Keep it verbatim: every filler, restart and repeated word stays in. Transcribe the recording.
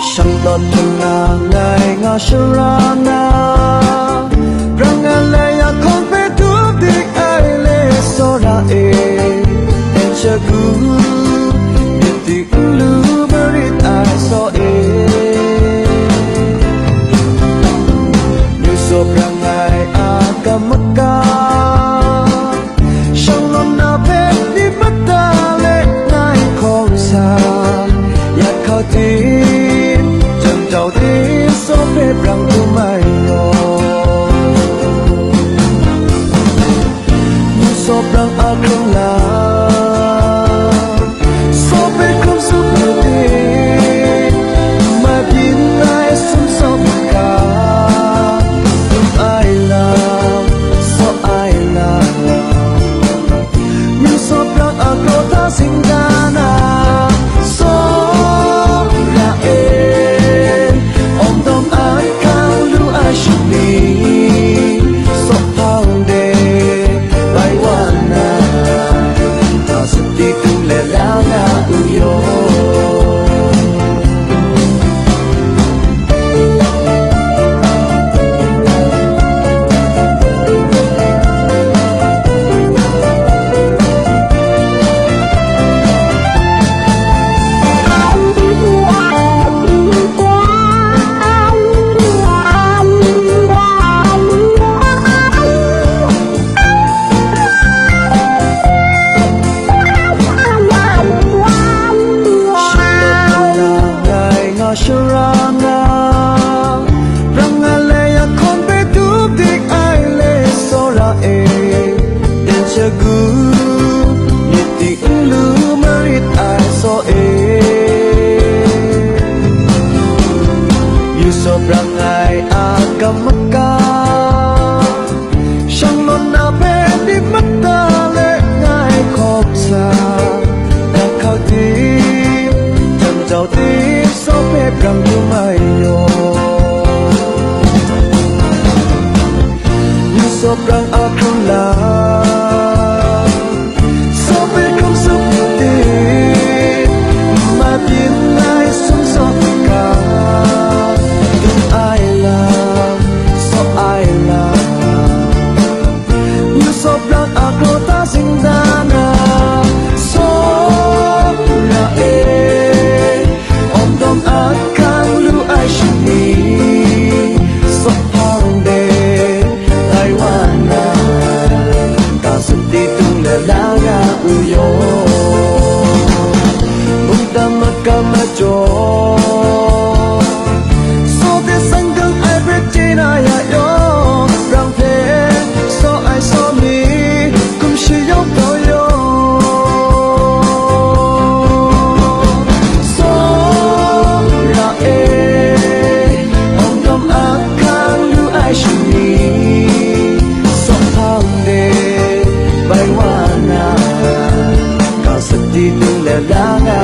Shanglawt hpang na ngai nga shara na, rang nga lai ya hkawng hpe tup dik ai le tsawra e, en shagu, myit di n lu marit ai saw e. Myu saw brang ai a kam maka, shanglawt na hpe myit mata le ngai hkawm sa, yat hkau tim, jang jau tim, saw hpe brang hkrum ai gaw, myu saw brang a hkrung la, saw hpe hkrum tsup lu tim, mai byin ai sum saw maka, dum ai lam, saw ai lam, myu saw brang a kraw hta singdan a, saw ra e, awng dawm a hkang lu ai sha ni, saw hpang de bai wa na, hta sut di tung let la nga u yaw. Shanglawt hpang na ngai nga shara na, rang nga lai ya hkawng hpe tup dik ai le tsawra e, en shagu, myit di n lu marit ai saw e. Myu saw brang ai a kam maka, shanglawt na hpe myit mata le ngai hkawm sa, yat hkau tim, jang jau tim, saw hpe brang hkrum ai yaw. Myu saw brang a hkrung la, saw hpe hkrum tsup lu tim, mai byin ai sum saw maka, dum ai lam, saw ai lam, myu saw brang a kraw hta singdan a, saw ra e, awng dawm a hkang lu ai sha ni, saw hpang de bai wa na, hta sut di tung let la nga u yaw. Mungdan makam majaw, saw de sang gang ai hpe chye na ya yaw, rang hpe saw ai saw mi, hkum shayawng taw yaw. Saw ra e, awng dawm a hkang lu ai sha ni, saw hpang de bai wa na, hta sut di tung let la nga